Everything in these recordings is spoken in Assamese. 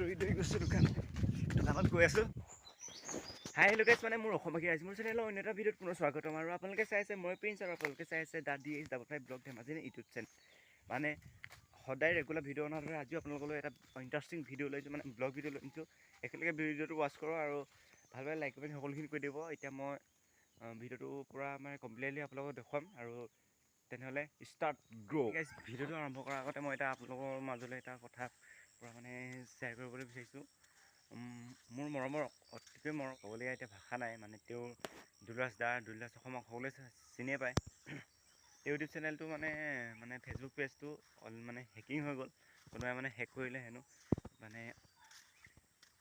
দৌৰি দৌৰি গৈছোঁ দোকান, দোকানত গৈ আছোঁ। হাই, হেল্ল' গাইছ, মানে মোৰ অসমবাসী ৰাইজ, মোৰ চেনেলৰ অন্য এটা ভিডিঅ'ত পুনৰ স্বাগতম। আৰু আপোনালোকে চাই আছে মই প্ৰিন্স আৰু আপোনালোকে চাই আছে the D H double five blog Dhemaji YouTube channel. মানে সদায় ৰেগুলাৰ ভিডিঅ' অনাৰ দৰে আজিও আপোনালোকলৈ এটা ইণ্টাৰেষ্টিং ভিডিঅ' লৈছোঁ, মানে ব্লগ ভিডিঅ' লৈ আনিছোঁ। একেলগে ভিডিঅ'টো ৱাচ কৰোঁ আৰু ভাল পালে লাইক, কমেণ্ট সকলোখিনি কৰি দিব। এতিয়া মই ভিডিঅ'টো পূৰা মানে কমপ্লিটলি আপোনালোকক দেখুৱাম আৰু তেনেহ'লে ষ্টাৰ্ট গ' গাইজ। ভিডিঅ'টো আৰম্ভ কৰাৰ আগতে মই এটা আপোনালোকৰ মাজলৈ এটা কথা পূৰা মানে শ্বেয়াৰ কৰিবলৈ বিচাৰিছোঁ। মোৰ মৰমৰ, অতিকৈ মৰম, ক'বলগীয়া এতিয়া ভাষা নাই, মানে তেওঁৰ দুলাজ দা, দুলাজ অসমক সকলোৱে চিনিয়ে পায়। ইউটিউব চেনেলটো মানে মানে ফেচবুক পেজটো মানে হেকিং হৈ গ'ল, কোনোবাই মানে হেক কৰিলে হেনো। মানে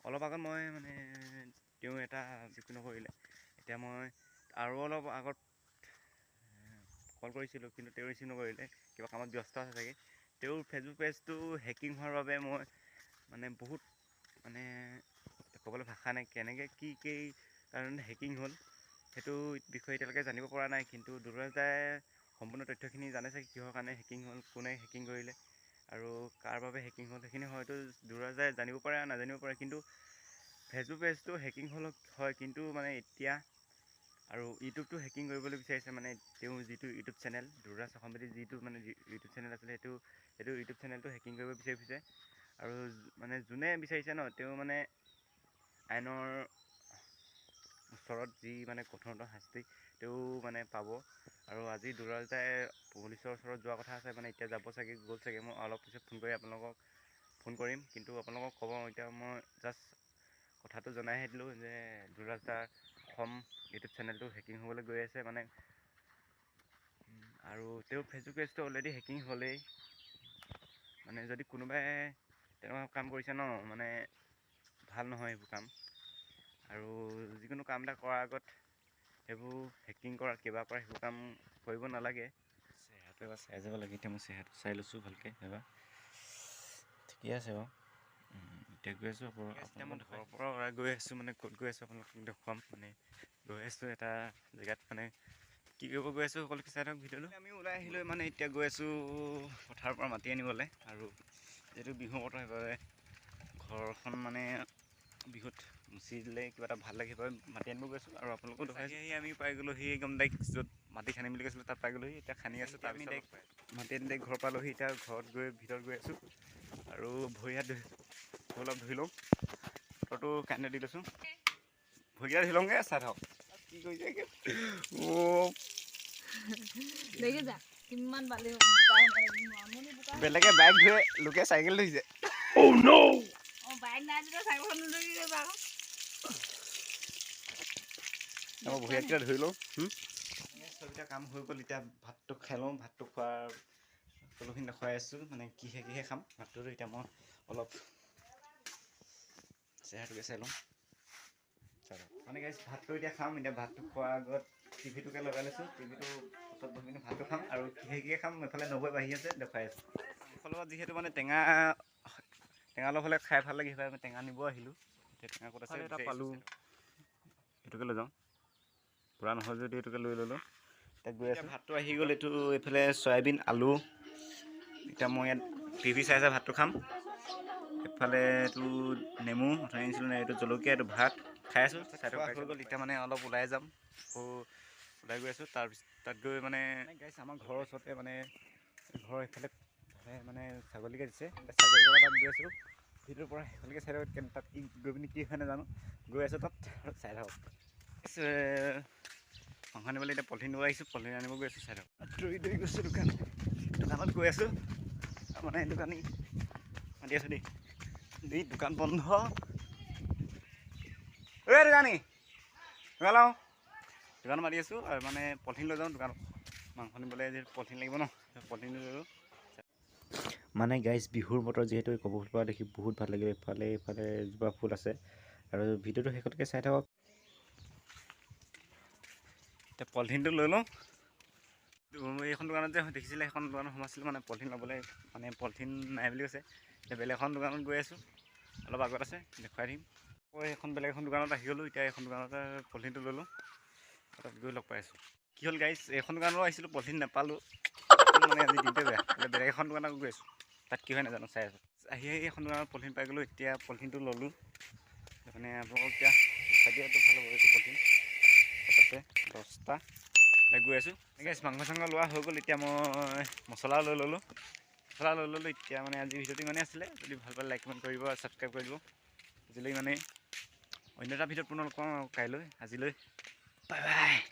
অলপ আগত মই মানে তেওঁ এটা যিকোনো কৰিলে। এতিয়া মই আৰু অলপ আগত কল কৰিছিলোঁ, কিন্তু তেওঁ ৰিচিভ নকৰিলে, কিবা কামত ব্যস্ত আছে চাগে। তেওঁৰ ফেচবুক পেজটো হেকিং হোৱাৰ বাবে মই মানে বহুত মানে ক'বলৈ ভাষা নাই, কেনেকৈ কি কি কাৰণত হেকিং হ'ল সেইটো বিষয়ে এতিয়ালৈকে জানিব পৰা নাই। কিন্তু দুলাজ দাই সম্পূৰ্ণ তথ্যখিনি জানে চাগে, কিহৰ কাৰণে হেকিং হ'ল, কোনে হেকিং কৰিলে আৰু কাৰ বাবে হেকিং হ'ল, সেইখিনি হয়তো দুলাজ দাই জানিব পাৰে আৰু নাজানিব পাৰে। কিন্তু ফেচবুক পেজটো হেকিং হ'ল হয়, কিন্তু মানে এতিয়া আৰু ইউটিউবটো হেকিং কৰিবলৈ বিচাৰিছে। মানে তেওঁ যিটো ইউটিউব চেনেল দুলাজ অসম বুলি যিটো মানে ইউটিউব চেনেল আছিলে, সেইটো ইউটিউব চেনেলটো হেকিং কৰিব বিচাৰি ফুৰিছে। আৰু মানে যোনে বিচাৰিছে ন, তেওঁ মানে আইনৰ ওচৰত যি মানে কঠোৰতম শাস্তি তেওঁ মানে পাব। আৰু আজি দুলাজ দাই পুলিচৰ ওচৰত যোৱা কথা আছে, মানে এতিয়া যাব চাগে, গ'ল চাগে। মই অলপ পিছত ফোন কৰি আপোনালোকক ফোন কৰিম, কিন্তু আপোনালোকক ক'ব এতিয়া মই জাষ্ট কথাটো জনাইহে দিলোঁ যে দুলাজ দাৰ অসম ইউটিউব চেনেলটো হেকিং হ'বলৈ গৈ আছে। মানে আৰু তেওঁৰ ফেচবুক পেজটো অলৰেডি হেকিং হ'লেই। মানে যদি কোনোবাই তেনেকুৱা কাম কৰিছে ন, মানে ভাল নহয় সেইবোৰ কাম। আৰু যিকোনো কাম এটা কৰাৰ আগত সেইবোৰ হেকিং কৰা, কিবা কৰা, সেইবোৰ কাম কৰিব নালাগে। চেহেৰাটো এবাৰ চাই যাব লাগে। এতিয়া মই চেহেৰাটো চাই লৈছোঁ ভালকৈ এবাৰ, ঠিকে আছে বাৰু। এতিয়া গৈ আছোঁ। এতিয়া মই ঘৰৰ পৰা ওলাই গৈ আছোঁ, মানে ক'ত গৈ আছোঁ আপোনালোকক দেখুৱাম। মানে গৈ আছোঁ এটা জেগাত, মানে কি কৰিব গৈ আছোঁ সকলোকে চাই থাকক ভিডিঅ'টো। আমি ওলাই আহিলোঁ, মানে এতিয়া গৈ আছোঁ পথাৰৰ পৰা মাটি আনিবলৈ। আৰু যিহেতু বিহু বতৰ, সেইবাবে ঘৰখন মানে বিহুত মুচি দিলে কিবা এটা ভাল লাগে, সেইবাবে মাটি আনিব গৈছোঁ আৰু আপোনালোকেও দেখুৱাইছোঁ। আহি আমি পাই গ'লোঁ সেই একদম ডাইৰেক্ট য'ত মাটি খান্দিম বুলি কৈছিলোঁ, তাত পাই গ'লোহি। এতিয়া খান্দি আছোঁ। তাৰপিছত আমি মাটি আনি ডাইৰেক্ট ঘৰ পালোহি। এতিয়া ঘৰত গৈ ভিতৰত গৈ আছোঁ আৰু ভৰি হাত ধুই অলপ ধুই লওঁ। বতৰটো কাৰেণ্ট দি লৈছোঁ, ভৰিকেইটা ধুই লওঁগৈ। চাই থাকক কি কৰিছে। অ' দেখিছা কিমান বালি বোকা মামনি বোকা। বেলেগে বাইক ধুৱে, লোকে চাইকেল ধুইছে। অঁ, বাইক নাই যেতিয়া চাইকেলখন নুধুবি আকৌ। মই ভৰি হাতকেইটা ধুই লওঁ। চবকেইটা কাম হৈ গ'ল, এতিয়া ভাতটো খাই লওঁ। ভাতটো খোৱাৰ সকলোখিনি দেখুৱাই আছোঁ, মানে কিহে কিহে খাম ভাতটো। এতিয়া মই অলপ চেহেৰাটোকে চাই লওঁ। মানে গাইছ, ভাতটো এতিয়া খাম। এতিয়া ভাতটো খোৱাৰ আগত টিভিটোকে লগাই লৈছোঁ। টিভিটো ওচৰত বহি পিনি ভাতটো খাম আৰু কিহে কিহে খাম এইফালে নবৈ বাঢ়ি আছে, দেখুৱাই আছোঁ। মাংসৰ লগত যিহেতু মানে টেঙা টেঙা অলপ হ'লে খাই ভাল লাগে, সেইবাবে টেঙা নিব আহিলোঁ। এতিয়া টেঙা ক'ত আছে এটা পালোঁ, এইটোকে লৈ যাওঁ। পূৰা নহয় যদি এইটোকে লৈ ল'লোঁ। এতিয়া গৈ আছোঁ। ভাতটো আহি গ'ল, এইটো এইফালে চয়াবিন আলু। এতিয়া মই ইয়াত টিভি চাই চাই ভাতটো খাম। এইফালে এইটো নেমু অথনি আনিছিলোঁ, এইটো জলকীয়া, এইটো ভাত খাই আছোঁ। চাই হৈ গ'ল। এতিয়া মানে অলপ ওলাই যাম, আকৌ ওলাই গৈ আছোঁ। তাৰপিছত তাত গৈ মানে গাইছ, আমাৰ ঘৰৰ ওচৰতে মানে ঘৰৰ এইফালে মানে ছাগলীকে দিছে, ছাগলী তাত গৈ আছোঁ। ভিতৰৰ পৰা শেষলৈকে চাই থাকক, তাত কি গৈ পিনি কি হয় নাজানো, গৈ আছোঁ তাত, চাই থাকক। মাংস আনিবলৈ এতিয়া পলিথিন দিব আহিছোঁ, পলিথিন আনিব গৈ আছোঁ, চাই থাকক। দৌৰি দৌৰি গৈছোঁ দোকান, দোকানত গৈ আছোঁ। মানে দোকানী মাতি আছোঁ দেই, দেই দোকান বন্ধ। ঐ দোকানী, দোকান আহোঁ, দোকানত মাতি আছোঁ। আৰু মানে পলিথিন লৈ যাওঁ দোকানত, মাংস নিবলৈ যিহেতু পলিথিন লাগিব ন, পলিথিন লৈ ল'লোঁ। মানে গাইজ, বিহুৰ বতৰ যিহেতু কপৌ ফুলপাহ দেখি বহুত ভাল লাগিল। এইফালে এইফালে এজোপা ফুল আছে আৰু ভিডিঅ'টো শেষলৈকে চাই থাকক। এতিয়া পলিথিনটো লৈ লওঁ। এইখন দোকানত যে দেখিছিলে, সেইখন দোকানত সোমাইছিলোঁ মানে পলিথিন ল'বলৈ, মানে পলিথিন নাই বুলি কৈছে। এতিয়া বেলেগ এখন দোকানত গৈ আছোঁ, অলপ আগত আছে, দেখুৱাই দিম। আকৌ এইখন বেলেগ এখন দোকানত আহি গ'লোঁ। এতিয়া এইখন দোকানতে পলিথিনটো ল'লোঁ, তাত গৈ লগ পাই আছোঁ। কি হ'ল গাইজ, এইখন দোকানলৈ আহিছিলোঁ, পলিথিন নাপালোঁ। মানে আজি দিনটোৱে বেয়া। এতিয়া বেলেগ এখন দোকানত গৈ আছোঁ, তাত কি হয় নাজানো, চাই আছোঁ। আহি আহি এখন দোকানত পলিথিন পাই গ'লোঁ। এতিয়া পলিথিনটো ল'লোঁ। মানে আপোনালোকক এতিয়া দেখাই দিয়াটো ভাল হ'ব। এইটো পলিথিন তাতে 10টা। গৈ আছোঁ গাইছ। মাংস চাংস লোৱা হৈ গ'ল। এতিয়া মই মছলাও লৈ ল'লোঁ, মছলা লৈ ল'লোঁ। এতিয়া মানে আজি ভিডিঅ'টো ইমানেই আছিলে। যদি ভাল পালে লাইক, কমেণ্ট কৰিব আৰু ছাবস্ক্ৰাইব কৰি দিব। আজিলৈ ইমানেই। অন্য এটা ভিডিঅ'ত পুনৰ লগ পাম কাইলৈ। আজিলৈ বাই বাই।